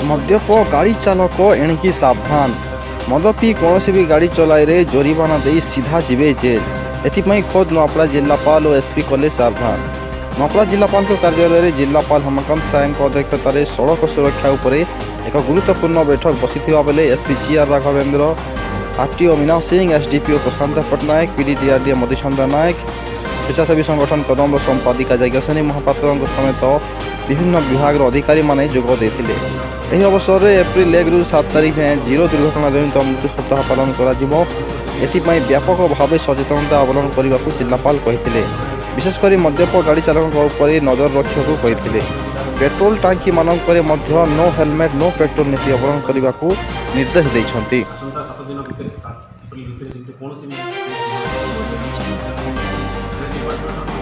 ମଦ୍ୟପ ଗାଡ଼ି ଚାଳକ ଏଣିକି ସାବଧାନ। ମଦ ପିଇ କୌଣସି ବି ଗାଡ଼ି ଚଲାଇଲେ ଜୋରିମାନା ଦେଇ ସିଧା ଯିବେ ଜେଲ୍। ଏଥିପାଇଁ ଖୋଦ୍ ନୂଆପଡ଼ା ଜିଲ୍ଲାପାଳ ଓ ଏସ୍ପି କଲେ ସାବଧାନ। ନୂଆପଡ଼ା ଜିଲ୍ଲାପାଳଙ୍କ କାର୍ଯ୍ୟାଳୟରେ ଜିଲ୍ଲାପାଳ ହେମକାନ୍ତ ସାଏଙ୍କ ଅଧ୍ୟକ୍ଷତାରେ ସଡ଼କ ସୁରକ୍ଷା ଉପରେ ଏକ ଗୁରୁତ୍ୱପୂର୍ଣ୍ଣ ବୈଠକ ବସିଥିବା ବେଳେ SP G R Raghavendra, RTO Meena Singh, SDPO Prashant Pattnaik, PD DRDA Madhuchhanda Nayak, ସ୍ୱେଚ୍ଛାସେବୀ ସଂଗଠନ କଦମ୍ବର ସମ୍ପାଦିକା ଯଜ୍ଞସେନୀ ମହାପାତ୍ରଙ୍କ ସମେତ ବିଭିନ୍ନ ବିଭାଗର ଅଧିକାରୀମାନେ ଯୋଗ ଦେଇଥିଲେ। ଏହି ଅବସରରେ ଏପ୍ରିଲ 1ରୁ 7 ତାରିଖ ଯାଏଁ ଜିରୋ ଦୁର୍ଘଟଣା ଜନିତ ମୃତ୍ୟୁ ସପ୍ତାହ ପାଳନ କରାଯିବ। ଏଥିପାଇଁ ବ୍ୟାପକ ଭାବେ ସଚେତନତା ଅବଲମ୍ବନ କରିବାକୁ ଜିଲ୍ଲାପାଳ କହିଥିଲେ। ବିଶେଷ କରି ମଦ୍ୟପ ଗାଡ଼ି ଚାଳକଙ୍କ ଉପରେ ନଜର ରଖିବାକୁ କହିଥିଲେ। ପେଟ୍ରୋଲ ଟାଙ୍କିମାନଙ୍କରେ ମଧ୍ୟ ନୋ ହେଲମେଟ୍ ନୋ ପେଟ୍ରୋଲ ନୀତି ଅବଲମ୍ବନ କରିବାକୁ ନିର୍ଦ୍ଦେଶ ଦେଇଛନ୍ତି। ଆସନ୍ତା 7 ଦିନ ଭିତରେ, 7 ଏପ୍ରିଲ ଭିତରେ ଯେମିତି କୌଣସି ବି କେସ୍ ଡିପାର୍ଟମେଣ୍ଟର